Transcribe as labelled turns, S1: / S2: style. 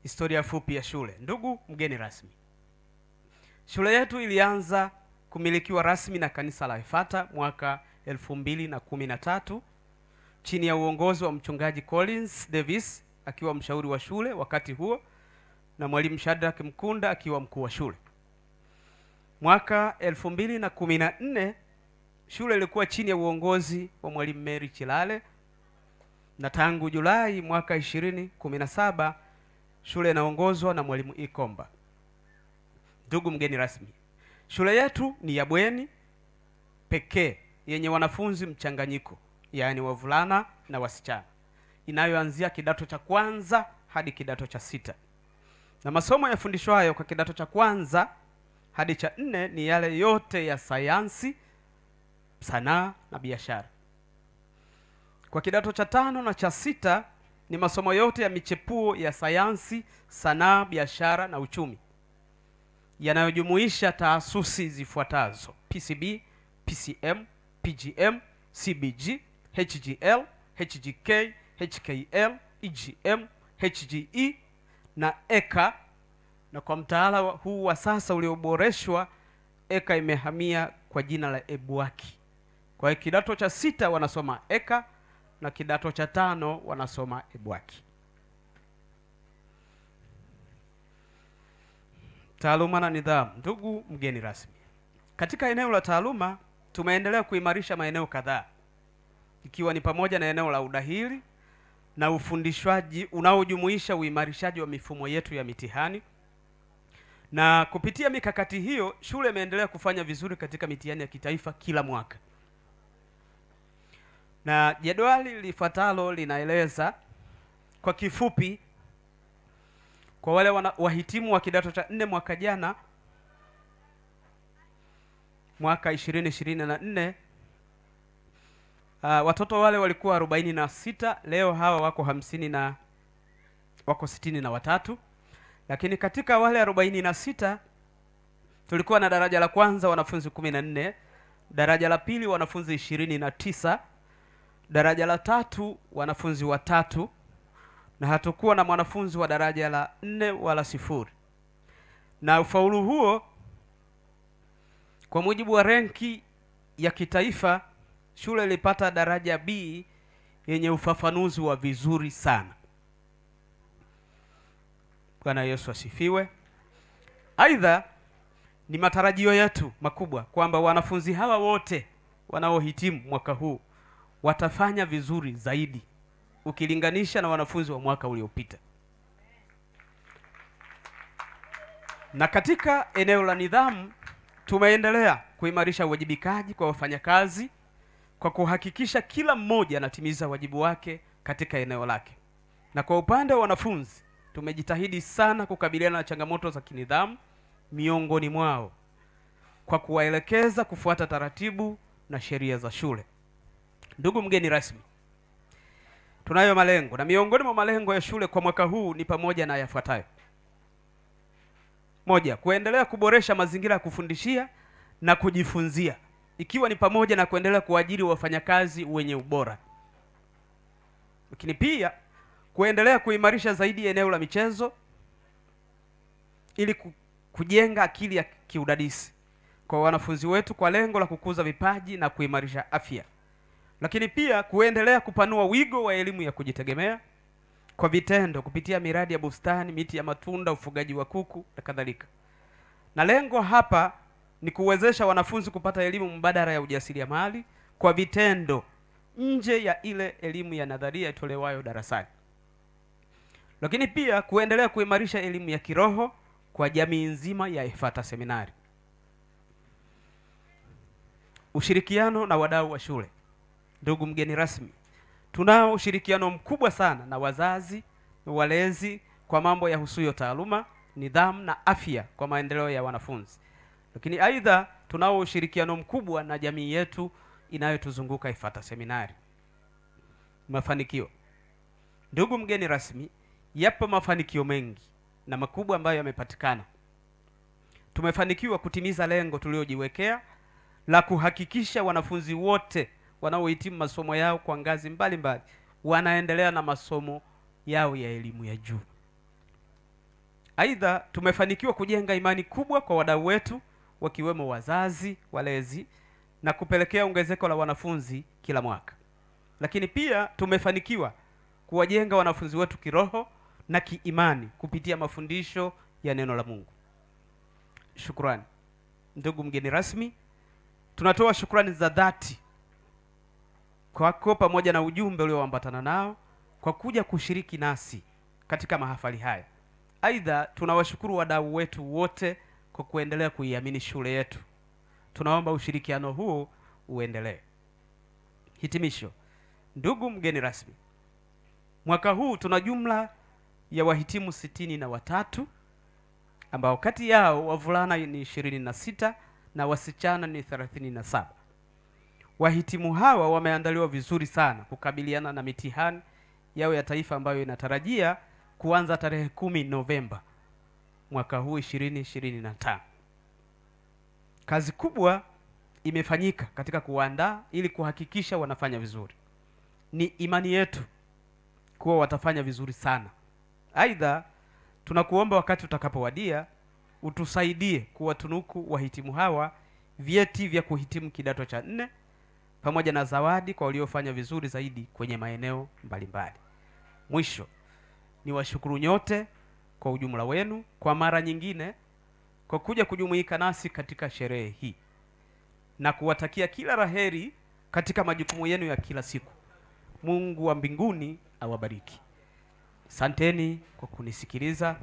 S1: Historia fupi ya shule. Ndugu mgeni rasmi, shule yetu ilianza kumilikiwa rasmi na kanisa la Efata mwaka 2013 chini ya uongozi wa mchungaji Collins Davis akiwa mshauri wa shule wakati huo na mwalimu Shadrack Mkunda akiwa mkuu wa shule. Mwaka 2014 shule ilikuwa chini ya uongozi wa mwalimu Mary Chilale, na tangu Julai mwaka 2017 shule inaongozwa na mwalimu Ikomba. Ndugu mgeni rasmi, shule yetu ni ya bweni pekee yenye wanafunzi mchanganyiko, yaani wavulana na wasichana, inayoanzia kidato cha kwanza hadi kidato cha sita. Na masomo yafundishwayo kwa kidato cha kwanza hadi cha nne ni yale yote ya sayansi, sanaa na biashara. Kwa kidato cha tano na cha sita ni masomo yote ya michepuo ya sayansi, sanaa, biashara na uchumi, yanayojumuisha taasisi zifuatazo: PCB, PCM, PGM, CBG, HGL, HGK, HKL, EGM, HGE na EKA. Na kwa mtaala huu wa sasa ulioboreshwa, EKA imehamia kwa jina la EBUAKI. Kwa hiyo kidato cha sita wanasoma EKA na kidato cha tano wanasoma EBUAKI. Taaluma na nidhamu. Ndugu mgeni rasmi, katika eneo la taaluma tumeendelea kuimarisha maeneo kadhaa, ikiwa ni pamoja na eneo la udahili na ufundishwaji unaojumuisha uimarishaji wa mifumo yetu ya mitihani. Na kupitia mikakati hiyo, shule imeendelea kufanya vizuri katika mitihani ya kitaifa kila mwaka. Na jedwali lifuatalo linaeleza kwa kifupi kwa wale wahitimu wa kidato cha 4 mwaka jana, mwaka 2024, watoto wale walikuwa 46, leo hawa wako 50 na wako 63. Lakini katika wale 46 tulikuwa na daraja la kwanza wanafunzi 14, daraja la pili wanafunzi 29, daraja la tatu wanafunzi 3, na hatukuwa na mwanafunzi wa daraja la 4 wala 0. Na ufaulu huo kwa mujibu wa renki ya kitaifa, shule ilipata daraja B yenye ufafanuzi wa vizuri sana. Bwana Yesu asifiwe. Aidha, ni matarajio yetu makubwa kwamba wanafunzi hawa wote wanaohitimu mwaka huu watafanya vizuri zaidi ukilinganisha na wanafunzi wa mwaka uliopita. Na katika eneo la nidhamu tumeendelea kuimarisha uwajibikaji kwa wafanyakazi kwa kuhakikisha kila mmoja anatimiza wajibu wake katika eneo lake. Na kwa upande wa wanafunzi tumejitahidi sana kukabiliana na changamoto za kinidhamu miongoni mwao kwa kuwaelekeza kufuata taratibu na sheria za shule. Ndugu mgeni rasmi, tunayo malengo, na miongoni mwa malengo ya shule kwa mwaka huu ni pamoja na yafuatayo. 1, kuendelea kuboresha mazingira ya kufundishia na kujifunzia, ikiwa ni pamoja na kuendelea kuajiri wafanyakazi wenye ubora. Lakini pia kuendelea kuimarisha zaidi eneo la michezo ili kujenga akili ya kiudadisi kwa wanafunzi wetu kwa lengo la kukuza vipaji na kuimarisha afya. Lakini pia kuendelea kupanua wigo wa elimu ya kujitegemea kwa vitendo kupitia miradi ya bustani, miti ya matunda, ufugaji wa kuku na kadhalika. Na lengo hapa ni kuwezesha wanafunzi kupata elimu mbadala ya ujasiriamali kwa vitendo nje ya ile elimu ya nadharia itolewayo darasani. Lakini pia kuendelea kuimarisha elimu ya kiroho kwa jamii nzima ya Efata Seminari. Ushirikiano na wadau wa shule. Ndugu mgeni rasmi, tunao ushirikiano mkubwa sana na wazazi, walezi kwa mambo ya husuyo taaluma, nidhamu na afya kwa maendeleo ya wanafunzi. Lakini aidha tunao ushirikiano mkubwa na jamii yetu inayotuzunguka Efata Seminari. Mafanikio. Ndugu mgeni rasmi, yapo mafanikio mengi na makubwa ambayo yamepatikana. Tumefanikiwa kutimiza lengo tuliojiwekea la kuhakikisha wanafunzi wote wanaohitimu masomo yao kwa ngazi mbalimbali wanaendelea na masomo yao ya elimu ya juu. Aidha, tumefanikiwa kujenga imani kubwa kwa wadau wetu wakiwemo wazazi, walezi na kupelekea ongezeko la wanafunzi kila mwaka. Lakini pia tumefanikiwa kuwajenga wanafunzi wetu kiroho na kiimani kupitia mafundisho ya neno la Mungu. Shukrani. Ndugu mgeni rasmi, tunatoa shukrani za dhati kwako pamoja na ujumbe ulioambatana nao kwa kuja kushiriki nasi katika mahafali haya. Aidha, tunawashukuru wadau wetu wote kwa kuendelea kuiamini shule yetu. Tunaomba ushirikiano huo uendelee. Hitimisho. Ndugu mgeni rasmi, mwaka huu tuna jumla ya wahitimu 63 ambao kati yao wavulana ni 26 na wasichana ni 37. Wahitimu hawa wameandaliwa vizuri sana kukabiliana na mitihani yao ya taifa ambayo inatarajia kuanza tarehe 10 Novemba mwaka huu 2025. Kazi kubwa imefanyika katika kuandaa ili kuhakikisha wanafanya vizuri. Ni imani yetu kuwa watafanya vizuri sana. Aidha, tunakuomba wakati utakapowadia utusaidie kuwatunuku wahitimu hawa vyeti vya kuhitimu kidato cha 4 pamoja na zawadi kwa waliofanya vizuri zaidi kwenye maeneo mbalimbali. Mwisho, niwashukuru nyote kwa ujumla wenu kwa mara nyingine kwa kuja kujumuika nasi katika sherehe hii na kuwatakia kila laheri katika majukumu yenu ya kila siku. Mungu wa mbinguni awabariki. Asanteni kwa kunisikiliza.